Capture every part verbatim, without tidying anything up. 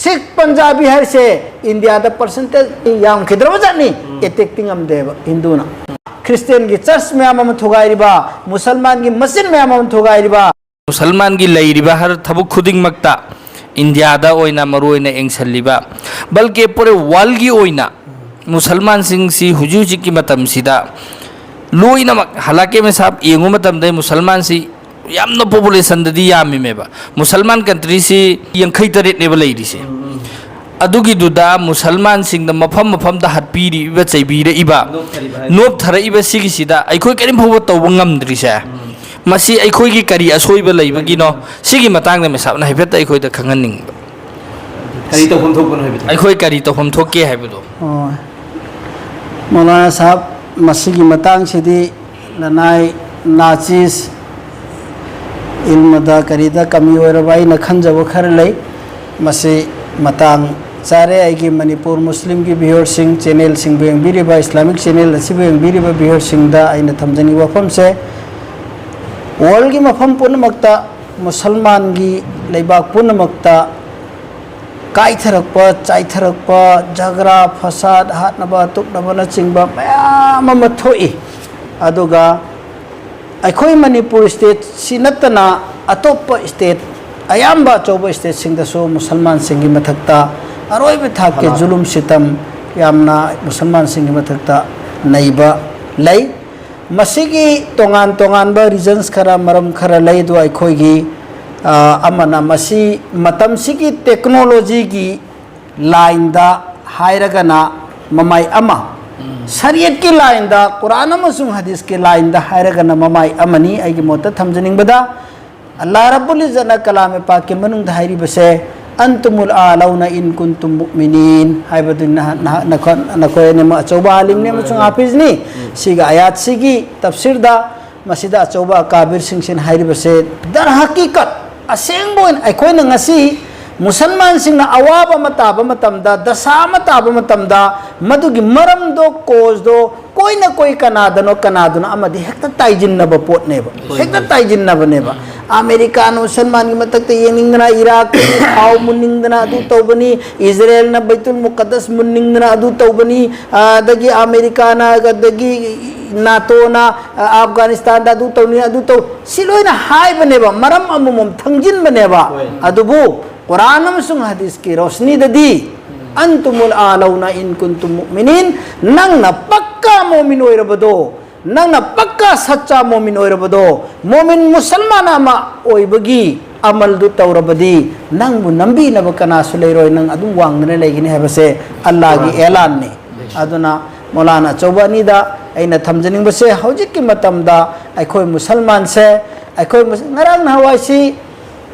ꯁꯤꯈ ꯄꯟꯖꯥꯕꯤ ꯍꯥꯏꯔꯤꯁꯦ ꯏꯟꯗꯤꯌꯥꯗ ꯄꯔꯁꯦꯟꯇꯦꯖ ꯌꯥꯝꯈꯤꯗ꯭ꯔꯕ ꯖꯥꯠꯅꯤ꯫ ꯑꯦꯇꯦꯛꯇꯤ ꯉꯝꯗꯦꯕ ꯍꯤꯟꯗꯨꯅ꯫ ꯈ꯭ꯔꯤꯁꯇꯤꯌꯥꯟꯒꯤ ꯆꯔꯆ ꯃꯌꯥꯝ ꯑꯃ ꯊꯨꯒꯥꯏꯔꯤꯕ, ꯃꯨꯁꯜꯃꯥꯟꯒꯤ ꯃꯁꯖꯤꯗ ꯃꯌꯥꯝ ꯑꯃ ꯊꯨꯒꯥꯏꯔꯤꯕ, ꯃꯨꯁꯜꯃꯥꯟꯒꯤ ꯂꯩꯔꯤꯕ ꯍꯔ ꯊꯕꯛ ꯈꯨꯗꯤꯡꯃꯛꯇ ꯏꯟꯗꯤꯌꯥꯗ ꯑꯣꯏꯅ ꯃꯔꯨ ꯑꯣꯏꯅ ꯌꯦꯡꯁꯤꯜꯂꯤꯕ, ꯕꯜꯀꯤ ꯄꯨꯔꯦ ꯋꯥꯔꯜꯒꯤ ꯑꯣꯏꯅ ꯃꯨꯁꯜꯃꯥꯟꯁꯤꯡꯁꯤ ꯍꯧꯖꯤꯛ ꯍꯧꯖꯤꯛꯀꯤ ꯃꯇꯝꯁꯤꯗ ꯂꯣꯏꯅꯃꯛ, ꯍꯂꯥꯀꯦ ꯃꯦꯁꯥꯕ ꯌꯦꯡꯕ ꯃꯇꯝꯗ ꯃꯨꯁꯜꯃꯥꯟꯁꯤ ꯌꯥꯝꯅ ꯄꯣꯄꯨꯂꯦꯁꯟꯗꯗꯤ ꯌꯥꯝꯃꯤꯃꯦꯕ꯫ ꯃꯨꯁꯜꯃꯥꯟ ꯀꯟꯇ꯭ꯔꯤꯁꯤ ꯌꯥꯡꯈꯩ ꯇꯔꯦꯠꯅꯦꯕ ꯂꯩꯔꯤꯁꯦ꯫ ꯑꯗꯨꯒꯤꯗꯨꯗ ꯃꯨꯁꯜꯃꯥꯟꯁꯤꯡꯗ ꯃꯐꯝ ꯃꯐꯝꯗ ꯍꯥꯠꯄꯤꯔꯤꯕ, ꯆꯩꯕꯤꯔꯛꯏꯕ, ꯅꯣꯞꯊꯔꯤꯕ ꯍꯥꯏ-, ꯅꯣꯞꯊꯔꯛꯏꯕ ꯁꯤꯒꯤꯁꯤꯗ ꯑꯩꯈꯣꯏ ꯀꯔꯤꯝ ꯐꯥꯎꯕ ꯇꯧꯕ ꯉꯝꯗ꯭ꯔꯤꯁꯦ, ꯃꯁꯤ ꯑꯩꯈꯣꯏꯒꯤ ꯀꯔꯤ ꯑꯁꯣꯏꯕ ꯂꯩꯕꯒꯤꯅꯣ? ꯁꯤꯒꯤ ꯃꯇꯥꯡꯗ ꯃꯦꯁꯥꯞꯅ ꯍꯥꯏꯐꯦꯠꯇ ꯑꯩꯈꯣꯏꯗ ꯈꯪꯍꯟꯅꯤꯡꯕ꯫ ꯀꯔꯤ ꯇꯧꯐꯝ ꯊꯣꯛꯄꯅꯣ ꯍꯥꯏꯕꯗꯣ? ꯑꯩꯈꯣꯏ ꯀꯔꯤ ꯇꯧꯐꯝ ꯊꯣꯛꯀꯦ ꯍꯥꯏꯕꯗꯣ꯫ ꯑꯣ꯫ ꯃꯧꯂꯥꯅꯥ ꯁꯥꯍꯕ, ꯃꯁꯤꯒꯤ ꯃꯇꯥꯡꯁꯤꯗꯤ ꯂꯅꯥꯏ ꯅꯥꯆꯤꯁ ꯏꯜꯃꯗ ꯀꯔꯤꯗ ꯀꯃꯤ ꯑꯣꯏꯔꯕ ꯑꯩꯅ ꯈꯟꯖꯕ ꯈꯔ ꯂꯩ꯫ ꯃꯁꯤ ꯃꯇꯥꯡ ꯆꯥꯔꯦ꯫ ꯑꯩꯒꯤ ꯃꯅꯤꯄꯨꯔ ꯃꯨꯁꯂꯤꯝꯒꯤ ꯚꯤꯌꯔꯁꯤꯡ, ꯆꯦꯅꯦꯜꯁꯤꯡꯕꯨ ꯌꯦꯡꯕꯤꯔꯤꯕ, ꯏꯁꯂꯥꯃꯤꯛ ꯆꯦꯅꯦꯜ ꯑꯁꯤꯕꯨ ꯌꯦꯡꯕꯤꯔꯤꯕ ꯚꯤꯌꯔꯁꯤꯡꯗ ꯑꯩꯅ ꯊꯝꯖꯅꯤꯡꯕ ꯋꯥꯐꯝꯁꯦ, ꯋꯥꯔꯜꯒꯤ ꯃꯐꯝ ꯄꯨꯝꯅꯃꯛꯇ, ꯃꯨꯁꯜꯃꯥꯟꯒꯤ ꯂꯩꯕꯥꯛ ꯄꯨꯝꯅꯃꯛꯇ ꯀꯥꯏꯊꯔꯛꯄ, ꯆꯥꯏꯊꯔꯛꯄ, ꯖꯒ꯭ꯔꯥ, ꯐꯁꯥꯗ, ꯍꯥꯠꯅꯕ, ꯇꯨꯞꯅꯕꯅꯆꯤꯡꯕ ꯃꯌꯥꯝ ꯑꯃ ꯊꯣꯛꯏ꯫ ꯑꯗꯨꯒ ꯑꯩꯈꯣꯏ ꯃꯅꯤꯄꯨꯔ ꯁ꯭ꯇꯦꯠꯁꯤ ꯅꯠꯇꯅ ꯑꯇꯣꯞꯄ ꯁ꯭ꯇꯦꯠ, ꯑꯌꯥꯝꯕ ꯑꯆꯧꯕ ꯁ꯭ꯇꯦꯠꯁꯤꯡꯗꯁꯨ ꯃꯨꯁꯜꯃꯥꯟꯁꯤꯡꯒꯤ ꯃꯊꯛꯇ ꯑꯔꯣꯏꯕ ꯊꯥꯛꯀꯤ ꯍꯂꯥꯜ꯫ ꯖꯨꯂꯨꯝ ꯁꯤꯇꯝ ꯌꯥꯝꯅ ꯃꯨꯁꯜꯃꯥꯟꯁꯤꯡꯒꯤ ꯃꯊꯛꯇ ꯅꯩꯕ ꯂꯩ꯫ ꯃꯁꯤꯒꯤ ꯇꯣꯉꯥꯟ ꯇꯣꯉꯥꯟꯕ ꯔꯤꯖꯟꯁ ꯈꯔ, ꯃꯔꯝ ꯈꯔ ꯂꯩ꯫ ꯑꯗꯨ ꯑꯩꯈꯣꯏꯒꯤ, ꯑ, ꯑꯃꯅ ꯃꯁꯤ ꯃꯇꯝꯁꯤꯒꯤ ꯇꯦꯛꯅꯣꯂꯣꯖꯤꯒꯤ ꯂꯥꯏꯟꯗ ꯍꯥꯏꯔꯒꯅ ꯃꯃꯥꯏ ꯑꯃ, ꯁꯔꯤꯌꯠꯀꯤ ꯂꯥꯏꯟꯗ, ꯀꯨꯔꯥꯟ ꯑꯃꯁꯨꯡ ꯍꯗꯤꯁꯀꯤ ꯂꯥꯏꯟꯗ ꯍꯥꯏꯔꯒꯅ ꯃꯃꯥꯏ ꯑꯃꯅꯤ꯫ ꯑꯩꯒꯤ ꯃꯣꯠꯇ ꯊꯝꯖꯅꯤꯡꯕꯗ, ꯑꯜꯂꯥꯍ ꯔꯕꯨꯜ ꯏꯖꯠꯅ ꯀꯂꯥꯃꯦ ꯄꯥꯛꯀꯤ ꯃꯅꯨꯡꯗ ꯍꯥꯏꯔꯤꯕꯁꯦ, "ꯑꯟꯇꯨꯃꯨꯜ ꯑꯥꯂꯧꯅ ꯏꯟ ꯀꯨꯟꯇꯨꯝ ꯃꯨꯑꯃꯤꯅꯤꯟ" ꯍꯥꯏꯕꯗꯨ ꯅꯍ-, ꯅꯍ-, ꯅꯈꯣ-, ꯅꯈꯣꯏ ꯑꯅꯤꯃꯛ ꯑꯆꯧꯕ ꯑꯥꯂꯤꯝꯅꯤ ꯑꯃꯁꯨꯡ ꯍꯥꯐꯤꯖꯅꯤ꯫ ꯁꯤꯒ ꯑꯥꯌꯥꯠꯁꯤꯒꯤ ꯇꯐꯁꯤꯔꯗ ꯃꯁꯤꯗ ꯑꯆꯧꯕ ꯑꯀꯥꯕꯤꯔꯁꯤꯡꯁꯤꯅ ꯍꯥꯏꯔꯤꯕꯁꯦ, ꯗꯔ ꯍꯀꯤꯀꯠ, ꯑꯁꯦꯡꯕ ꯑꯣꯏꯅ ꯑꯩꯈꯣꯏꯅ ꯉꯁꯤ ꯃꯨꯁꯜꯃꯥꯟꯁꯤꯡꯅ ꯑꯋꯥꯕ ꯑꯃ ꯇꯥꯕ ꯃꯇꯝꯗ, ꯗꯁꯥ ꯑꯃ ꯇꯥꯕ ꯃꯇꯝꯗ, ꯃꯗꯨꯒꯤ ꯃꯔꯝꯗꯣ, ꯀꯣꯖꯗꯣ, ꯂꯣꯏꯅ ꯀꯣꯏ ꯀꯅꯥꯗꯅꯣ ꯀꯅꯥꯗꯅꯣ ꯑꯃꯗꯤ ꯍꯦꯛꯇ ꯇꯥꯏꯁꯤꯟꯅꯕ ꯄꯣꯠꯅꯦꯕ, ꯍꯣꯏ, ꯍꯦꯛꯇ ꯍꯣꯏ꯫ ꯇꯥꯏꯁꯤꯟꯅꯕꯅꯦꯕ꯫ ꯑꯃꯦꯔꯤꯀꯥꯅ ꯃꯨꯁꯜꯃꯥꯟꯒꯤ ꯃꯊꯛꯇ ꯌꯦꯡꯅꯤꯡꯗꯅ ꯏꯔꯥꯛꯇꯒꯤ ꯊꯥꯎ ꯃꯨꯟꯅꯤꯡꯗꯅ ꯑꯗꯨ ꯇꯧꯕꯅꯤ, ꯏꯖꯔꯦꯜꯅ ꯕꯩꯇꯨꯜ ꯃꯨꯀꯗꯁ ꯃꯨꯟꯅꯤꯡꯗꯅ ꯑꯗꯨ ꯇꯧꯕꯅꯤ, ꯑꯗꯒꯤ ꯑꯃꯦꯔꯤꯀꯥꯅ, ꯑꯗꯒꯤ ꯅꯥꯇꯣꯅ, ꯑ, ꯑꯐꯒꯥꯅꯤꯁꯇꯥꯟꯗ ꯑꯗꯨ ꯇꯧꯅꯤ, ꯑꯗꯨ ꯇꯧ, ꯁꯤ ꯂꯣꯏꯅ ꯍꯥꯏꯕꯅꯦꯕ, ꯃꯔꯝ ꯑꯃꯃꯝ ꯊꯝꯖꯤꯟꯕꯅꯦꯕ꯫ ꯍꯣꯏ꯫ ꯑꯗꯨꯕꯨ ꯀꯨꯔꯥꯟ ꯑꯃꯁꯨꯡ ꯍꯗꯤꯁꯀꯤ ꯔꯣꯁꯅꯤꯗꯗꯤ, "ꯑꯟꯇꯨꯃꯨꯜ ꯑꯥꯂꯧꯅ ꯏꯟ ꯀꯨꯟꯇꯨꯝ ꯃꯨꯑꯃꯤꯅꯤꯟ", ꯅꯪꯅ ꯄꯛꯀꯥ ꯃꯣꯃꯤꯟ ꯑꯣꯏꯔꯕꯗꯣ, ꯅꯪꯅ ꯄꯛꯀꯥ ꯁꯠꯆꯥ ꯃꯣꯃꯤꯟ ꯑꯣꯏꯔꯕꯗꯣ, ꯃꯣꯃꯤꯟ ꯃꯨꯁꯜꯃꯥꯟ ꯑꯃ ꯑꯣꯏꯕꯒꯤ ꯑꯃꯜꯗꯨ ꯇꯧꯔꯕꯗꯤ, ꯅꯪꯕꯨ ꯅꯝꯕꯤꯅꯕ ꯀꯅꯥꯁꯨ ꯂꯩꯔꯣꯏ, ꯅꯪ ꯑꯗꯨꯝ ꯋꯥꯡꯗꯅ ꯂꯩꯒꯅꯤ ꯍꯥꯏꯕꯁꯦ ꯑꯜꯂꯥꯍꯒꯤ ꯀꯨꯔꯥꯟ꯫ ꯑꯦꯂꯥꯟꯅꯤ꯫ ꯑꯗꯨꯅ ꯃꯧꯂꯥꯅꯥ ꯑꯆꯧꯕ ꯑꯅꯤꯗ ꯑꯩꯅ ꯊꯝꯖꯅꯤꯡꯕꯁꯦ, ꯍꯧꯖꯤꯛꯀꯤ ꯃꯇꯝꯗ ꯑꯩꯈꯣꯏ ꯃꯨꯁꯜꯃꯥꯟꯁꯦ, ꯑꯩꯈꯣꯏ ꯃꯨꯁ-, ꯉꯔꯥꯡ ꯅꯍꯥꯟꯋꯥꯏꯁꯤ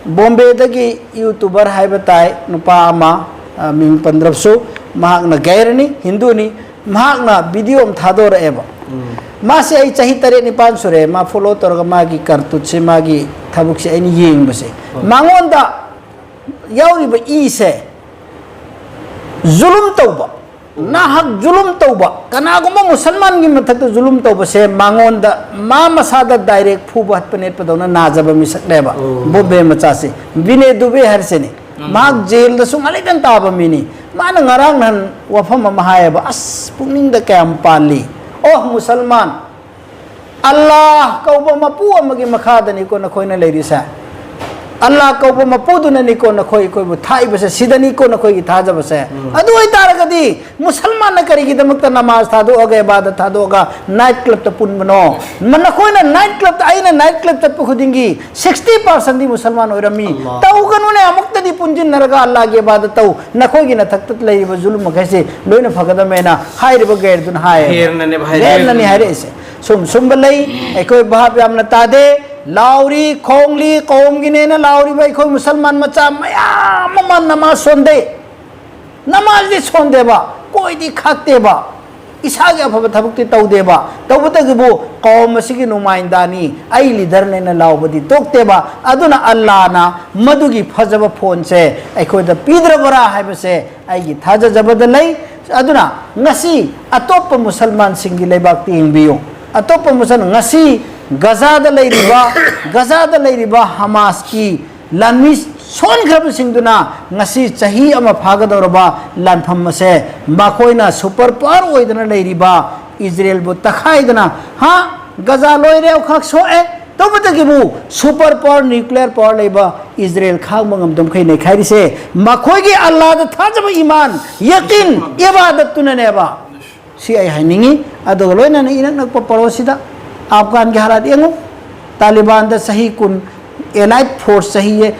ꯕꯣꯝꯕꯦꯗꯒꯤ ꯌꯨꯇꯨꯕꯔ ꯍꯥꯏꯕ ꯇꯥꯏ, ꯅꯨꯄꯥ ꯑꯃ, ꯑ, ꯃꯤꯡ ꯄꯟꯗ꯭ꯔꯕꯁꯨ, ꯃꯍꯥꯛꯅ ꯒꯩꯔꯅꯤ, ꯍꯤꯟꯗꯨꯅꯤ, ꯃꯍꯥꯛꯅ ꯚꯤꯗꯤꯑꯣ ꯑꯃ ꯊꯥꯗꯣꯔꯛꯑꯦꯕ꯫ ꯎꯝ꯫ ꯃꯥꯁꯦ ꯑꯩ ꯆꯍꯤ ꯇꯔꯦꯠ ꯅꯤꯄꯥꯟ ꯁꯨꯔꯦ, ꯃꯥ ꯐꯣꯂꯣ ꯇꯧꯔꯒ ꯃꯥꯒꯤ ꯀꯥꯔꯇꯨꯠꯁꯦ, ꯃꯥꯒꯤ ꯊꯕꯛꯁꯦ ꯑꯩꯅ ꯌꯦꯡꯕꯁꯦ꯫ ꯍꯣꯏ꯫ ꯃꯉꯣꯟꯗ ꯌꯥꯎꯔꯤꯕ ꯏꯁꯦ ꯖꯨꯂꯨꯝ ꯇꯧꯕ, ꯅꯥꯍꯛ ꯖꯨꯂꯨꯝ ꯇꯧꯕ, ꯀꯅꯥꯒꯨꯝꯕ ꯃꯨꯁꯜꯃꯥꯟꯒꯤ ꯃꯊꯛꯇ ꯖꯨꯂꯨꯝ ꯇꯧꯕꯁꯦ ꯃꯉꯣꯟꯗ, ꯃꯥ ꯃꯁꯥꯗ ꯗꯥꯏꯔꯦꯛ ꯐꯨꯕ ꯍꯠꯄ ꯅꯦꯠꯄꯗꯧꯅ ꯅꯥꯖꯕ ꯃꯤꯁꯛꯅꯦꯕ꯫ ꯑꯣ꯫ ꯕꯣꯝꯕꯦ ꯃꯆꯥꯁꯦ, ꯕꯤꯅꯦ ꯗꯨꯕꯦ ꯍꯥꯏꯔꯁꯤꯅꯦ꯫ ꯎꯝ꯫ ꯃꯍꯥꯛ ꯖꯦꯜꯗꯁꯨ ꯉꯥꯂꯩꯇꯅ ꯇꯥꯕ ꯃꯤꯅꯤ꯫ ꯃꯥꯅ ꯉꯔꯥꯡ ꯅꯍꯥꯟ ꯋꯥꯐꯝ ꯑꯃ ꯍꯥꯏꯌꯦꯕ, ꯑꯁ, ꯄꯨꯛꯅꯤꯡꯗ ꯀꯌꯥꯝ ꯄꯥꯜꯂꯤ꯫ ꯑꯣ, ꯃꯨꯁꯜꯃꯥꯟ, ꯑꯜꯂꯥꯍ ꯀꯧꯕ ꯃꯄꯨ ꯑꯃꯒꯤ ꯃꯈꯥꯗꯅꯤꯀꯣ ꯅꯈꯣꯏꯅ ꯂꯩꯔꯤꯁꯦ꯫ ꯑꯜꯂꯥꯍ ꯀꯧꯕ ꯃꯄꯨꯗꯨꯅꯅꯤꯀꯣ ꯅꯈꯣꯏ, ꯑꯩꯈꯣꯏꯕꯨ ꯊꯥꯛꯏꯕꯁꯦ, ꯁꯤꯗꯅꯤꯀꯣ ꯅꯈꯣꯏꯒꯤ ꯊꯥꯖꯕꯁꯦ꯫ ꯎꯝ꯫ ꯑꯗꯨ ꯑꯣꯏꯇꯥꯔꯒꯗꯤ ꯃꯨꯁꯜꯃꯥꯟꯅ ꯀꯔꯤꯒꯤꯗꯃꯛꯇ ꯅꯃꯥꯖ ꯊꯥꯗꯣꯛꯑꯒ, ꯏꯕꯥꯗꯠ ꯊꯥꯗꯣꯛꯑꯒ ꯅꯥꯏꯠ ꯀ꯭ꯂꯕꯇ ꯄꯨꯟꯕꯅꯣ? ꯃ-, ꯅꯈꯣꯏꯅ ꯅꯥꯏꯠ ꯀ꯭ꯂꯕꯇ, ꯑꯩꯅ ꯅꯥꯏꯠ ꯀ꯭ꯂꯕ ꯆꯠꯄ ꯈꯨꯗꯤꯡꯒꯤ sixty percent ꯗꯤ ꯃꯨꯁꯜꯃꯥꯟ ꯑꯣꯏꯔꯝꯃꯤ꯫ ꯑꯜꯂꯥꯍ꯫ ꯇꯧꯒꯅꯨꯅꯦ, ꯑꯃꯨꯛꯇꯗꯤ ꯄꯨꯟꯁꯤꯟꯅꯔꯒ ꯑꯜꯂꯥꯍꯒꯤ ꯏꯕꯥꯗꯠ ꯇꯧ, ꯅꯈꯣꯏꯒꯤ ꯅꯊꯛꯇ ꯂꯩꯔꯤꯕ ꯖꯨꯂꯨꯝ ꯃꯈꯩꯁꯤ ꯂꯣꯏꯅ ꯐꯒꯗꯕꯅꯦꯅ ꯍꯥꯏꯔꯤꯕ ꯒꯩꯔꯗꯨꯅ ꯍꯥꯏꯌꯦꯕ꯫ ꯍꯦꯔꯅꯅꯦꯕ ꯍꯥꯏꯔꯛꯏꯁꯦ꯫ ꯍꯦꯔꯅꯅꯤ ꯍꯥꯏꯔꯛꯏꯁꯦ꯫ ꯁꯨꯝ ꯁꯨꯝꯕ ꯂꯩ, ꯑꯩꯈꯣꯏ ꯚꯥꯞ ꯌꯥꯝꯅ ꯇꯥꯗꯦ꯫ ꯂꯥꯎꯔꯤ ꯈꯣꯡꯂꯤ ꯀꯧꯝꯒꯤꯅꯦꯅ ꯂꯥꯎꯔꯤꯕ ꯑꯩꯈꯣꯏ ꯃꯨꯁꯜꯃꯥꯟ ꯃꯆꯥ ꯃꯌꯥꯝ ꯑꯃ ꯅꯃꯥꯖ ꯁꯣꯟꯗꯦ꯫ ꯅꯃꯥꯖꯗꯤ ꯁꯣꯟꯗꯦꯕ, ꯀꯣꯏꯗꯤ ꯈꯥꯛꯇꯦꯕ, ꯏꯁꯥꯒꯤ ꯑꯐꯕ ꯊꯕꯛꯇꯤ ꯇꯧꯗꯦꯕ꯫ ꯇꯧꯕꯇꯒꯤꯕꯨ ꯀꯧꯝ ꯑꯁꯤꯒꯤ ꯅꯨꯡꯃꯥꯏꯟꯗꯥꯅꯤ, ꯑꯩ ꯂꯤꯗꯔꯅꯦꯅ ꯂꯥꯎꯕꯗꯤ ꯇꯣꯛꯇꯦꯕ꯫ ꯑꯗꯨꯅ ꯑꯜꯂꯥꯅ ꯃꯗꯨꯒꯤ ꯐꯖꯕ ꯐꯣꯟꯁꯦ ꯑꯩꯈꯣꯏꯗ ꯄꯤꯗ꯭ꯔꯕꯔꯥ ꯍꯥꯏꯕꯁꯦ ꯑꯩꯒꯤ ꯊꯥꯖꯖꯕꯗ ꯂꯩ꯫ ꯑꯗꯨꯅ ꯉꯁꯤ ꯑꯇꯣꯞꯄ ꯃꯨꯁꯜꯃꯥꯟꯁꯤꯡꯒꯤ ꯂꯩꯕꯥꯛꯇ ꯌꯦꯡꯕꯤꯌꯨ꯫ ꯑꯇꯣꯞꯄ ꯃꯨꯁꯜ-, ꯉꯁꯤ ꯒꯖꯥꯗ ꯂꯩꯔꯤꯕ, ꯒꯖꯥꯗ ꯂꯩꯔꯤꯕ ꯍꯃꯥꯁꯀꯤ ꯂꯥꯟꯃꯤ ꯁꯣꯟꯈ꯭ꯔꯕꯁꯤꯡꯗꯨꯅ ꯉꯁꯤ ꯆꯍꯤ ꯑꯃ ꯐꯥꯒꯗꯧꯔꯕ ꯂꯥꯟꯐꯝ ꯑꯁꯦ ꯃꯈꯣꯏꯅ ꯁꯨꯄꯔ ꯄꯥꯋꯔ ꯑꯣꯏꯗꯅ ꯂꯩꯔꯤꯕ ꯏꯖꯔꯦꯜꯕꯨ ꯇꯛꯈꯥꯏꯗꯅ, ꯍꯥ, ꯒꯖꯥ ꯂꯣꯏꯔꯦ, ꯑꯃꯈꯛ ꯁꯣꯛꯑꯦ, ꯇꯧꯕꯇꯒꯤꯕꯨ ꯁꯨꯄꯔ ꯄꯥꯋꯔ, ꯅ꯭ꯌꯨꯀ꯭ꯂꯤꯌꯔ ꯄꯥꯋꯔ ꯂꯩꯕ ꯏꯖꯔꯦꯜ ꯈꯥꯡꯕ ꯉꯝꯗꯕ ꯃꯈꯩ ꯅꯩꯈꯥꯏꯔꯤꯁꯦ ꯃꯈꯣꯏꯒꯤ ꯑꯜꯂꯥꯗ ꯊꯥꯖꯕ, ꯏꯃꯥꯟ, ꯌꯀꯤꯟ, ꯏꯕꯥꯗꯠꯇꯨꯅꯅꯦꯕ꯫ ꯁꯤ ꯑꯩ ꯍꯥꯏꯅꯤꯡꯉꯤ꯫ ꯑꯗꯨꯒ ꯂꯣꯏꯅꯅ ꯏꯅꯛ ꯅꯛꯄ ꯄꯔꯣꯁꯤꯗ ꯑꯐꯒꯥꯟꯒꯤ ꯍꯥꯂꯥꯠ ꯌꯦꯡꯉꯨ꯫ ꯇꯥꯂꯤꯕꯥꯟꯗ ꯆꯍꯤ ꯀꯨꯟ, ꯑꯦꯂꯥꯏꯠ ꯐꯣꯔꯁ ꯆꯍꯤ,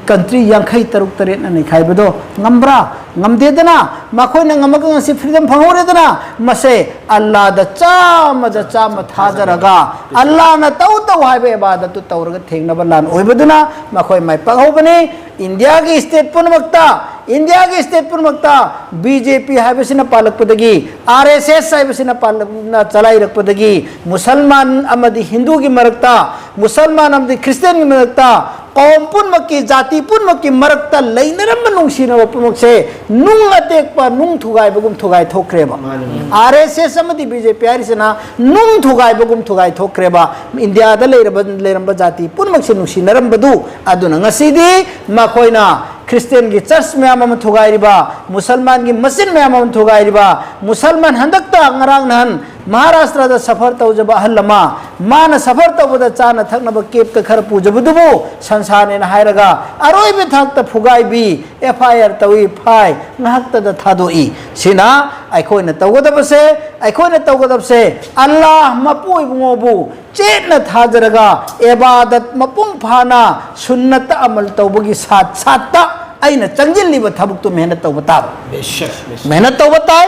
ꯀꯟꯇ꯭ꯔꯤ ꯌꯥꯡꯈꯩ ꯇꯔꯨꯛ ꯇꯔꯦꯠꯅ ꯅꯩꯈꯥꯏꯕꯗꯣ ꯉꯝꯕ꯭ꯔꯥ? ꯉꯝꯗꯦꯗꯅ꯫ ꯃꯈꯣꯏꯅ ꯉꯝꯃꯒ ꯉꯁꯤ ꯐ꯭ꯔꯤꯗꯝ ꯐꯪꯍꯧꯔꯦꯗꯅ꯫ ꯃꯁꯦ ꯑꯜꯂꯥꯗ ꯆꯥꯝꯃꯗ ꯆꯥꯝꯃ ꯊꯥꯖꯔꯒ, ꯑꯜꯂꯥꯅ ꯇꯧ ꯇꯧ ꯍꯥꯏꯕ ꯏꯕꯥꯗꯠꯇꯨ ꯇꯧꯔꯒ ꯊꯦꯡꯅꯕ ꯂꯥꯟ ꯑꯣꯏꯕꯗꯨꯅ ꯃꯈꯣꯏ ꯃꯥꯏ ꯄꯥꯛꯍꯧꯕꯅꯤ꯫ ꯏꯟꯗꯤꯌꯥꯒꯤ ꯁ꯭ꯇꯦꯠ ꯄꯨꯝꯅꯃꯛꯇ, ꯏꯟꯗꯤꯌꯥꯒꯤ ꯁ꯭ꯇꯦꯠ ꯄꯨꯝꯅꯃꯛꯇ ꯕꯤ ꯖꯦ ꯄꯤ ꯍꯥꯏꯕꯁꯤꯅ ꯄꯥꯜꯂꯛꯄꯗꯒꯤ, ꯑꯥꯔ ꯑꯦꯁ ꯑꯦꯁ ꯍꯥꯏꯕꯁꯤꯅ ꯄꯥꯜꯂꯛ-, ꯆꯂꯥꯏꯔꯛꯄꯗꯒꯤ, ꯃꯨꯁꯜꯃꯥꯟ ꯑꯃꯗꯤ ꯍꯤꯟꯗꯨꯒꯤ ꯃꯔꯛꯇ, ꯃꯨꯁꯜꯃꯥꯟ ꯑꯃꯗꯤ ꯈ꯭ꯔꯤꯁꯇꯤꯌꯟꯒꯤ ꯃꯔꯛꯇ, ꯀꯧꯝ ꯄꯨꯝꯅꯃꯛꯀꯤ, ꯖꯥꯇꯤ ꯄꯨꯝꯅꯃꯛꯀꯤ ꯃꯔꯛꯇ ꯂꯩꯅꯔꯝꯕ ꯅꯨꯡꯁꯤꯅꯕ ꯄꯨꯝꯅꯃꯛꯁꯦ ꯅꯨꯡ ꯑꯇꯦꯛꯄ, ꯅꯨꯡ ꯊꯨꯒꯥꯏꯕꯒꯨꯝ ꯊꯨꯒꯥꯏ ꯊꯣꯛꯈ꯭ꯔꯦꯕ꯫ ꯃꯥꯅꯤ, ꯃꯥꯅꯤ꯫ ꯑꯥꯔ ꯑꯦꯁ ꯑꯦꯁ ꯑꯃꯗꯤ ꯕꯤ ꯖꯦ ꯄꯤ ꯍꯥꯏꯔꯤꯁꯤꯅ ꯅꯨꯡ ꯊꯨꯒꯥꯏꯕꯒꯨꯝ ꯊꯨꯒꯥꯏ ꯊꯣꯛꯈ꯭ꯔꯦꯕ꯫ ꯏꯟꯗꯤꯌꯥꯗ ꯂꯩꯔꯕ, ꯂꯩꯔꯝꯕ ꯖꯥꯇꯤ ꯄꯨꯝꯅꯃꯛꯁꯦ ꯅꯨꯡꯁꯤꯅꯔꯝꯕꯗꯨ꯫ ꯑꯗꯨꯅ ꯉꯁꯤꯗꯤ ꯃꯈꯣꯏꯅ ꯈ꯭ꯔꯤꯁꯇꯤꯌꯟꯒꯤ ꯆꯔꯆ ꯃꯌꯥꯝ ꯑꯃ ꯊꯨꯒꯥꯏꯔꯤꯕ, ꯃꯨꯁꯜꯃꯥꯟꯒꯤ ꯃꯁꯖꯤꯗ ꯃꯌꯥꯝ ꯑꯃ ꯊꯨꯒꯥꯏꯔꯤꯕ, ꯃꯨꯁꯜꯃꯥꯟ ꯍꯟꯗꯛꯇ ꯉꯔꯥꯡ ꯅꯍꯥꯟ ꯃꯍꯥꯔꯥꯁꯇ꯭ꯔꯗ ꯁꯐꯔ ꯇꯧꯖꯕ ꯑꯍꯜ ꯑꯃ, ꯃꯥꯅ ꯁꯐꯔ ꯇꯧꯕꯗ ꯆꯥꯅ ꯊꯛꯅꯕ ꯀꯦꯞꯇ ꯈꯔ ꯄꯨꯖꯕꯗꯨꯕꯨ ꯁꯟꯁꯥꯅꯦꯅ ꯍꯥꯏꯔꯒ ꯑꯔꯣꯏꯕ ꯊꯥꯛꯇ ꯐꯨꯒꯥꯏꯕꯤ, ꯑꯦꯐ ꯑꯥꯏ ꯑꯥꯔ ꯇꯧꯏ, ꯐꯥꯏ, ꯉꯥꯏꯍꯥꯛꯇꯗ ꯊꯥꯗꯣꯛꯏ꯫ ꯁꯤꯅ ꯑꯩꯈꯣꯏꯅ ꯇꯧꯒꯗꯕꯁꯦ, ꯑꯩꯈꯣꯏꯅ ꯇꯧꯒꯗꯕꯁꯦ ꯑꯜꯂꯥꯍ ꯃꯄꯨ ꯏꯕꯨꯡꯉꯣꯕꯨ ꯆꯦꯠꯅ ꯊꯥꯖꯔꯒ ꯏꯕꯥꯗꯠ ꯃꯄꯨꯡ ꯐꯥꯅ ꯁꯨꯟꯅꯠꯇ ꯑꯃꯜ ꯇꯧꯕꯒꯤ ꯁꯥꯠ ꯁꯥꯠꯇ ꯑꯩꯅ ꯆꯪꯁꯤꯜꯂꯤꯕ ꯊꯕꯛꯇꯨ ꯃꯦꯍꯅꯠ ꯇꯧꯕ ꯇꯥꯕ꯫ ꯕꯦꯁꯛ, ꯕꯦꯁꯛ꯫ ꯃꯦꯍꯅꯠ ꯇꯧꯕ ꯇꯥꯏ,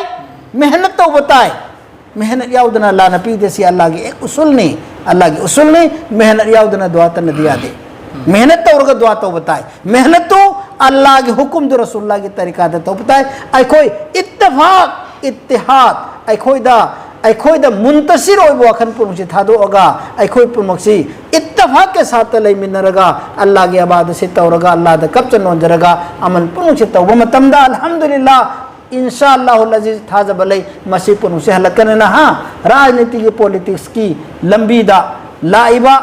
ꯃꯦꯍꯅꯠ ꯇꯧꯕ ꯇꯥꯏ꯫ ꯃꯦꯍꯅꯠ ꯌꯥꯎꯗꯅ ꯑꯜꯂꯥꯅ ꯄꯤꯗꯦ꯫ ꯁꯤ ꯑꯜꯂꯥꯒꯤ ꯑꯦꯛ ꯎꯁꯨꯜꯅꯤ, ꯑꯜꯂꯥꯒꯤ ꯎꯁꯨꯜꯅꯤ꯫ ꯃꯦꯍꯅꯠ ꯌꯥꯎꯗꯅ ꯗꯨꯋꯥ ꯇꯟꯅꯗꯤ ꯌꯥꯗꯦ꯫ ꯃꯦꯍꯅꯠ ꯇꯧꯔꯒ ꯗꯨꯋꯥ ꯇꯧꯕ ꯇꯥꯏ꯫ ꯃꯦꯍꯅꯠꯇꯨ ꯑꯜꯂꯥꯒꯤ ꯍꯨꯀꯨꯝꯗꯨ, ꯔꯁꯨꯜꯂꯥꯒꯤ ꯇꯔꯤꯀꯥꯗ ꯇꯧꯕ ꯇꯥꯏ꯫ ꯑꯩꯈꯣꯏ ꯏꯠꯇꯤꯐꯥꯛ, ꯏꯠꯇꯤꯍꯥꯗ, ꯑꯩꯈꯣꯏꯗ, ꯑꯩꯈꯣꯏꯗ ꯃꯨꯟꯇꯁꯤꯔ ꯑꯣꯏꯕ ꯋꯥꯈꯜ ꯄꯨꯝꯅꯃꯛꯁꯤ ꯊꯥꯗꯣꯛꯑꯒ ꯑꯩꯈꯣꯏ ꯄꯨꯝꯅꯃꯛꯁꯤ ꯏꯠꯇꯤꯐꯥꯛꯀꯤ ꯁꯥꯠꯇ ꯂꯩꯃꯤꯟꯅꯔꯒ ꯑꯜꯂꯥꯒꯤ ꯏꯕꯥꯗꯠꯁꯤ ꯇꯧꯔꯒ ꯑꯜꯂꯥꯗ ꯀꯞꯆ ꯅꯣꯟꯖꯔꯒ ꯑꯃꯜ ꯄꯨꯝꯅꯃꯛꯁꯤ ꯇꯧꯕ ꯃꯇꯝꯗ, ꯑꯜꯍꯝꯗꯨꯂꯤꯜꯂꯥꯍ, ꯏꯟꯁꯥ ꯑꯜꯂꯥꯍꯨꯜ ꯑꯖꯤꯖ ꯊꯥꯖꯕ ꯂꯩ, ꯃꯁꯤ ꯄꯨꯝꯅꯃꯛꯁꯦ ꯍꯜꯂꯛꯀꯅꯤꯅ, ꯍꯥ? ꯔꯥꯖꯅꯤꯇꯤꯒꯤ, ꯄꯣꯂꯤꯇꯤꯛꯁꯀꯤ ꯂꯝꯕꯤꯗ ꯂꯥꯛꯏꯕ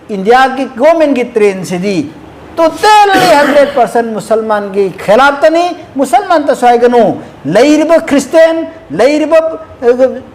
ꯏꯟꯗꯤꯌꯥꯒꯤ ꯒꯣꯔꯃꯦꯟꯒꯤ ꯇ꯭ꯔꯦꯟꯁꯤꯗꯤ ꯇꯣꯇꯦꯜꯂꯤ ꯍꯟꯗ꯭ꯔꯦꯠ ꯄꯥꯔꯁꯦꯟ ꯃꯨꯁꯜꯃꯥꯟꯒꯤ ꯈꯦꯂꯥꯞꯇꯅꯤ꯫ ꯃꯨꯁꯜꯃꯥꯟꯇꯁꯨ ꯍꯥꯏꯒꯅꯨ, ꯂꯩꯔꯤꯕ ꯈ꯭ꯔꯤꯁꯇꯤꯌꯥꯟ, ꯂꯩꯔꯤꯕ, ꯑ,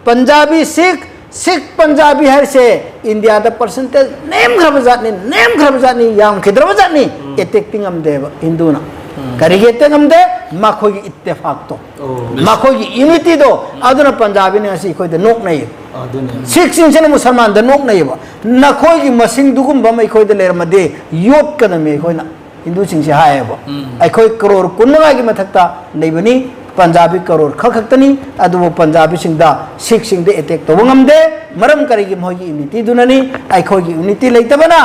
ꯄꯟꯖꯥꯕꯤ ꯁꯤꯈ, ꯁꯤꯈ ꯄꯟꯖꯥꯕꯤ ꯍꯥꯏꯔꯤꯁꯦ ꯏꯟꯗꯤꯌꯥꯗ ꯄꯥꯔꯁꯦꯟꯇꯦꯖ ꯅꯦꯝꯈ꯭ꯔꯕ ꯖꯥꯠꯅꯤ, ꯅꯦꯝꯈ꯭ꯔꯕ ꯖꯥꯠꯅꯤ, ꯌꯥꯝꯈꯤꯗ꯭ꯔꯕ ꯖꯥꯠꯅꯤ꯫ ꯎꯝ꯫ ꯑꯦꯇꯦꯛꯇꯤ ꯉꯝꯗꯦꯕ ꯍꯤꯟꯗꯨꯅ꯫ ꯎꯝ꯫ ꯀꯔꯤꯒꯤ ꯑꯦꯇꯦꯛ ꯉꯝꯗꯦ? ꯃꯈꯣꯏꯒꯤ ꯏꯠꯇꯦꯐꯥꯛꯇꯣ, ꯑꯣ꯫ ꯃꯈꯣꯏꯒꯤ ꯌꯨꯅꯤꯇꯤꯗꯣ, ꯑꯗꯨꯅ ꯄꯟꯖꯥꯕꯤꯅ ꯉꯁꯤ ꯑꯩꯈꯣꯏꯗ ꯅꯣꯛꯅꯩ꯫ ꯑꯗꯨꯅꯦ꯫ ꯁꯤꯈꯁꯤꯡꯁꯤꯅ ꯃꯨꯁꯜꯃꯥꯟꯗ ꯅꯣꯛꯅꯩꯌꯦꯕ꯫ ꯅꯈꯣꯏꯒꯤ ꯃꯁꯤꯡꯗꯨꯒꯨꯝꯕ ꯑꯃ ꯑꯩꯈꯣꯏꯗ ꯂꯩꯔꯝꯃꯗꯤ ꯌꯣꯠꯀꯗꯕꯅꯤ ꯑꯩꯈꯣꯏꯅ꯫ ꯍꯤꯟꯗꯨꯁꯤꯡꯁꯦ ꯍꯥꯏꯌꯦꯕ꯫ ꯎꯝ꯫ ꯑꯩꯈꯣꯏ ꯀꯔꯣꯔ ꯀꯨꯟ ꯃꯉꯥꯒꯤ ꯃꯊꯛꯇ ꯂꯩꯕꯅꯤ, ꯄꯟꯖꯥꯕꯤ ꯀꯔꯣꯔ ꯈꯔ ꯈꯛꯇꯅꯤ, ꯑꯗꯨꯕꯨ ꯄꯟꯖꯥꯕꯤꯁꯤꯡꯗ ꯁꯤꯈꯁꯤꯡꯗ ꯑꯦꯇꯦꯛ ꯇꯧꯕ ꯉꯝꯗꯦ꯫ ꯃꯔꯝ ꯀꯔꯤꯒꯤ? ꯃꯈꯣꯏꯒꯤ ꯌꯨꯅꯤꯇꯤꯗꯨꯅꯅꯤ꯫ ꯑꯩꯈꯣꯏꯒꯤ ꯌꯨꯅꯤꯇꯤ ꯂꯩꯇꯕꯅ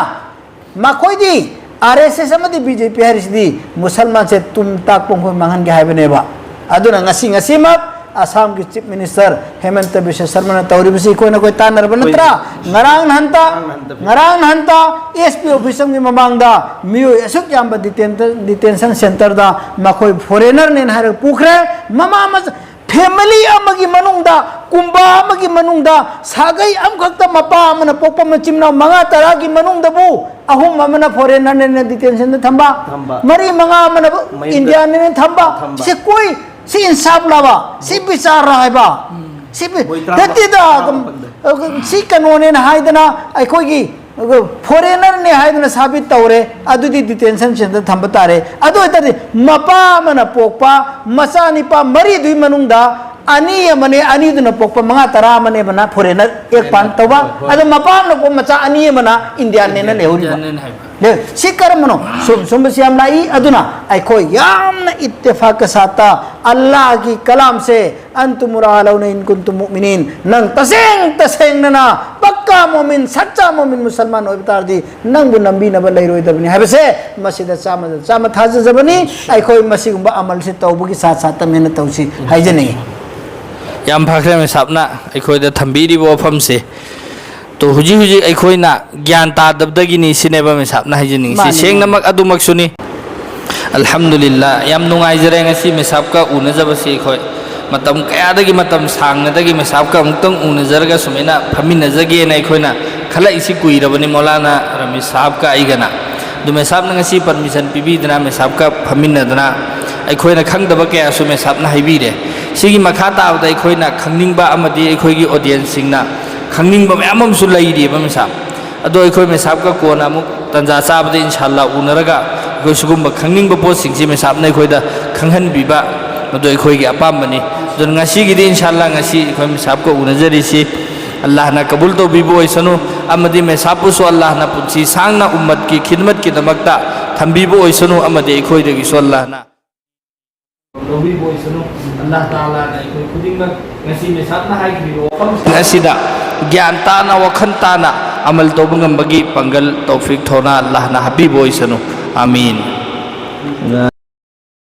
ꯃꯈꯣꯏꯗꯤ, ꯑꯥꯔ ꯑꯦꯁ ꯑꯦꯁ ꯑꯃꯗꯤ ꯕꯤ ꯖꯦ ꯄꯤ ꯍꯥꯏꯔꯤꯁꯤꯗꯤ ꯃꯨꯁꯜꯃꯥꯟꯁꯦ ꯇꯨꯝ ꯇꯥꯛꯄ ꯃꯈꯣꯏ ꯃꯥꯡꯍꯟꯒꯦ ꯍꯥꯏꯕꯅꯦꯕ꯫ ꯑꯗꯨꯅ ꯉꯁꯤ, ꯉꯁꯤꯃꯛ ꯑꯁꯥꯝꯒꯤ ꯆꯤꯐ ꯃꯤꯅꯤꯁꯇꯔ ꯍꯦꯃꯟꯇ ꯕꯤꯁ꯭ꯋ ꯁꯔꯃꯅ ꯇꯧꯔꯤꯕꯁꯤ ꯑꯩꯈꯣꯏ ꯅꯈꯣꯏ ꯇꯥꯟꯅꯔꯕ ꯅꯠꯇ꯭ꯔꯥ? ꯍꯣꯏ꯫ ꯉꯔꯥꯡ ꯅꯍꯥꯟꯇ, ꯉꯔꯥꯡ ꯅꯍꯥꯟꯇ꯫ ꯉꯔꯥꯡ ꯅꯍꯥꯟꯇ ꯑꯦꯁ ꯄꯤ ꯑꯣꯐꯤꯁ ꯑꯃꯒꯤ ꯃꯃꯥꯡꯗ ꯃꯤꯑꯣꯏ ꯑꯁꯨꯛ ꯌꯥꯝꯕ ꯗꯤꯇꯦꯟ-, ꯗꯤꯇꯦꯟꯁꯟ ꯁꯦꯟꯇꯔꯗ ꯃꯈꯣꯏ ꯐꯣꯔꯦꯅꯔꯅꯦꯅ ꯍꯥꯏꯔꯒ ꯄꯨꯈ꯭ꯔꯦ꯫ ꯃꯃꯥ ꯃꯆꯥ, ꯐꯦꯃꯤꯂꯤ ꯑꯃꯒꯤ ꯃꯅꯨꯡꯗ, ꯀꯨꯝꯕꯥ ꯑꯃꯒꯤ ꯃꯅꯨꯡꯗ ꯁꯥꯒꯩ ꯑꯃꯈꯛꯇ ꯃꯄꯥ ꯑꯃꯅ ꯄꯣꯛꯄ ꯃꯆꯤꯟ ꯃꯅꯥꯎ ꯃꯉꯥ ꯇꯔꯥꯒꯤ ꯃꯅꯨꯡꯗꯕꯨ ꯑꯍꯨꯝ ꯑꯃꯅ ꯐꯣꯔꯦꯅꯔꯅꯦꯅ ꯗꯤꯇꯦꯟꯁꯟꯗ ꯊꯝꯕ, ꯊꯝꯕ꯫ ꯃꯔꯤ ꯃꯉꯥ ꯑꯃꯅ ꯃꯌꯨꯝꯗ ꯏꯟꯗꯤꯌꯥꯟꯅꯦꯅ ꯊꯝꯕ꯫ ꯊꯝꯕ꯫ ꯁꯤ ꯀꯣꯏ, ꯁꯤ ꯏꯟꯁꯥꯐ ꯂꯥꯕ, ꯁꯤ ꯕꯤꯆꯥꯔ ꯍꯥꯏꯕ꯫ ꯎꯝ꯫ ꯁꯤ ꯕꯤ-, ꯃꯣꯏ ꯇꯔꯥꯃꯥꯄꯜ, ꯅꯠꯇꯦꯗ, ꯇꯔꯥꯃꯥꯄꯜꯗ꯫ ꯁꯤ ꯀꯩꯅꯣꯅꯦꯅ ꯍꯥꯏꯗꯅ ꯑꯩꯈꯣꯏꯒꯤ ꯐꯣꯔꯦꯅꯔꯅꯦ ꯍꯥꯏꯗꯅ ꯁꯥꯕꯤꯠ ꯇꯧꯔꯦ, ꯑꯗꯨꯗꯤ ꯗꯤꯇꯦꯟꯁꯟ ꯁꯦꯟꯇꯔ ꯊꯝꯕ ꯇꯥꯔꯦ꯫ ꯑꯗꯨ ꯑꯣꯏꯇꯥꯔꯗꯤ ꯃꯄꯥ ꯑꯃꯅ ꯄꯣꯛꯄ ꯃꯆꯥ ꯅꯤꯄꯥ ꯃꯔꯤꯗꯨꯒꯤ ꯃꯅꯨꯡꯗ ꯑꯅꯤ ꯑꯃꯅꯦ, ꯑꯅꯤꯗꯨꯅ ꯄꯣꯛꯄ ꯃꯉꯥ ꯇꯔꯥ ꯑꯃꯅꯦꯕꯅ ꯐꯣꯔꯦꯅꯔ ꯑꯦꯛ ꯄꯥꯟ ꯇꯧꯕ꯫ ꯍꯣꯏ, ꯍꯣꯏ꯫ ꯑꯗꯣ ꯃꯄꯥ ꯑꯃꯅ ꯄꯣꯛꯄ ꯃꯆꯥ ꯑꯅꯤ ꯑꯃꯅ ꯏꯟꯗꯤꯌꯥꯟꯅꯦꯅ ꯂꯩꯍꯧꯔꯤꯕ꯫ ꯏꯟꯗꯤꯌꯥꯟꯅꯦꯅ ꯍꯥꯏꯕ꯫ ꯂꯦ-, ꯁꯤ ꯀꯔꯝꯕꯅꯣ? ꯁꯨꯝ, ꯁꯨꯝꯕꯁꯤ ꯌꯥꯝ ꯂꯥꯛꯏ꯫ ꯑꯗꯨꯅ ꯑꯩꯈꯣꯏ ꯌꯥꯝꯅ ꯏꯠꯇꯦꯐꯥꯛꯀ ꯁꯥꯠꯇ ꯑꯜꯂꯥꯍꯒꯤ ꯀꯂꯥꯝꯁꯦ, "ꯑꯟꯇꯨꯝ ꯎꯔꯥ ꯂꯧꯅ ꯏꯟ ꯀꯨꯟꯇꯨꯝ ꯃꯨꯑꯃꯤꯅꯤꯟ", ꯅꯪ ꯇꯁꯦꯡ ꯇꯁꯦꯡꯅꯅ ꯄꯛꯀꯥ ꯃꯣꯃꯤꯟ, ꯁꯠꯆꯥ ꯃꯣꯃꯤꯟ, ꯃꯨꯁꯜꯃꯥꯟ ꯑꯣꯏꯕ ꯇꯥꯔꯗꯤ ꯅꯪꯕꯨ ꯅꯝꯕꯤꯅꯕ ꯂꯩꯔꯣꯏꯗꯕꯅꯤ ꯍꯥꯏꯕꯁꯦ ꯃꯁꯤꯗ ꯆꯥꯝꯃꯗ ꯆꯥꯝꯃ ꯊꯥꯖꯖꯕꯅꯤ꯫ ꯑꯩꯈꯣꯏ ꯃꯁꯤꯒꯨꯝꯕ ꯑꯃꯜꯁꯤ ꯇꯧꯕꯒꯤ ꯁꯥꯠ ꯁꯥꯠꯇꯃꯦꯅ ꯇꯧꯁꯤ ꯍꯥꯏꯖꯅꯤꯡꯏ꯫ ꯌꯥꯝ ꯐꯈ꯭ꯔꯦ ꯃꯦꯁꯥꯞꯅ ꯑꯩꯈꯣꯏꯗ ꯊꯝꯕꯤꯔꯤꯕ ꯋꯥꯐꯝꯁꯦ꯫ ꯇꯣ, ꯍꯧꯖꯤꯛ ꯍꯧꯖꯤꯛ ꯑꯩꯈꯣꯏꯅ ꯒ꯭ꯌꯥꯟ ꯇꯥꯗꯕꯗꯒꯤꯅꯤ ꯁꯤꯅꯦꯕ ꯃꯦꯁꯥꯞꯅ ꯍꯥꯏꯖꯅꯤꯡꯉꯤꯁꯤ꯫ ꯃꯥꯅꯤ, ꯃꯥꯅꯤ꯫ ꯁꯦꯡꯅꯃꯛ ꯑꯗꯨꯃꯛꯁꯨꯅꯤ꯫ ꯑꯜꯍꯝꯗꯨꯂꯤꯜꯂꯥ, ꯌꯥꯝ ꯅꯨꯡꯉꯥꯏꯖꯔꯦ ꯉꯁꯤ ꯃꯦꯁꯥꯞꯀ ꯎꯅꯖꯕꯁꯤ꯫ ꯑꯩꯈꯣꯏ ꯃꯇꯝ ꯀꯌꯥꯗꯒꯤ, ꯃꯇꯝ ꯁꯥꯡꯅꯗꯒꯤ ꯃꯦꯁꯥꯞꯀ ꯑꯃꯨꯛꯇꯪ ꯎꯅꯖꯔꯒ ꯁꯨꯃꯥꯏꯅ ꯐꯝꯃꯤꯟꯅꯖꯒꯦꯅ ꯑꯩꯈꯣꯏꯅ ꯈꯜꯂꯛꯏꯁꯤ ꯀꯨꯏꯔꯕꯅꯤ, ꯃꯧꯂꯥꯅꯥ ꯔꯃꯤꯁ ꯁꯥꯍꯕꯀ ꯑꯩꯒꯅ꯫ ꯑꯗꯨ ꯃꯦꯁꯥꯞꯅ ꯉꯁꯤ ꯄꯔꯃꯤꯁꯟ ꯄꯤꯕꯤꯗꯅ ꯃꯦꯁꯥꯞꯀ ꯐꯝꯃꯤꯟꯅꯗꯅ ꯑꯩꯈꯣꯏꯅ ꯈꯪꯗꯕ ꯀꯌꯥꯁꯨ ꯃꯦꯁꯥꯞꯅ ꯍꯥꯏꯕꯤꯔꯦ꯫ ꯁꯤꯒꯤ ꯃꯈꯥ ꯇꯥꯕꯗ ꯑꯩꯈꯣꯏꯅ ꯈꯪꯅꯤꯡꯕ ꯑꯃꯗꯤ ꯑꯩꯈꯣꯏꯒꯤ ꯑꯣꯗꯤꯌꯦꯟꯁꯁꯤꯡꯅ ꯈꯪꯅꯤꯡꯕ ꯃꯌꯥꯝ ꯑꯃꯁꯨ ꯂꯩꯔꯤꯑꯕ ꯃꯦꯁꯥꯞ꯫ ꯑꯗꯣ ꯑꯩꯈꯣꯏ ꯃꯦꯁꯥꯞꯀ ꯀꯣꯟꯅ ꯑꯃꯨꯛ ꯇꯟꯖꯥ ꯆꯥꯕꯗ ꯏꯟꯁꯥꯜꯂꯥ ꯎꯅꯔꯒ ꯑꯩꯈꯣꯏ ꯁꯤꯒꯨꯝꯕ ꯈꯪꯅꯤꯡꯕ ꯄꯣꯠꯁꯤꯡꯁꯤ ꯃꯦꯁꯥꯞꯅ ꯑꯩꯈꯣꯏꯗ ꯈꯪꯍꯟꯕꯤꯕ, ꯃꯗꯨ ꯑꯩꯈꯣꯏꯒꯤ ꯑꯄꯥꯝꯕꯅꯤ꯫ ꯑꯗꯨꯅ ꯉꯁꯤꯒꯤꯗꯤ ꯏꯟꯁꯥꯜꯂꯥ ꯉꯁꯤ ꯑꯩꯈꯣꯏ ꯃꯦꯁꯥꯞꯀ ꯎꯅꯖꯔꯤꯁꯤ ꯑꯜꯂꯥꯍꯅ ꯀꯕꯨꯜ ꯇꯧꯕꯤꯕ ꯑꯣꯏꯁꯅꯨ, ꯑꯃꯗꯤ ꯃꯦꯁꯥꯞꯄꯨꯁꯨ ꯑꯜꯂꯥꯍꯅ ꯄꯨꯟꯁꯤ ꯁꯥꯡꯅ ꯎꯝꯃꯠꯀꯤ ꯈꯤꯗꯃꯠꯀꯤꯗꯃꯛꯇ ꯊꯝꯕꯤꯕ ꯑꯣꯏꯁꯅꯨ, ꯑꯃꯗꯤ ꯑꯩꯈꯣꯏꯗꯒꯤꯁꯨ ꯑꯜꯂꯥꯍꯅ ꯂꯧꯕꯤꯕ ꯑꯣꯏꯁꯅꯨ꯫ ꯑꯜꯂꯥꯍ ꯇꯥꯂꯥꯅ ꯑꯩꯈꯣꯏ ꯈꯨꯗꯤꯡꯃꯛ ꯉꯁꯤ ꯃꯦꯁꯥꯞꯅ ꯍꯥꯏꯈꯤꯕ ꯋꯥꯐꯝꯁꯤꯡ ꯑꯁꯤꯗ ꯒ꯭ꯌꯥꯟ ꯇꯥꯅ, ꯋꯥꯈꯜ ꯇꯥꯅ ꯑꯃꯜ ꯇꯧꯕ ꯉꯝꯕꯒꯤ ꯄꯥꯡꯒꯜ, ꯇꯧꯐꯤꯛ, ꯊꯧꯅꯥ ꯑꯜꯂꯥꯍꯅ ꯍꯥꯞꯄꯤꯕ ꯑꯣꯏꯁꯅꯨ꯫ ꯑꯥꯃꯤꯟ꯫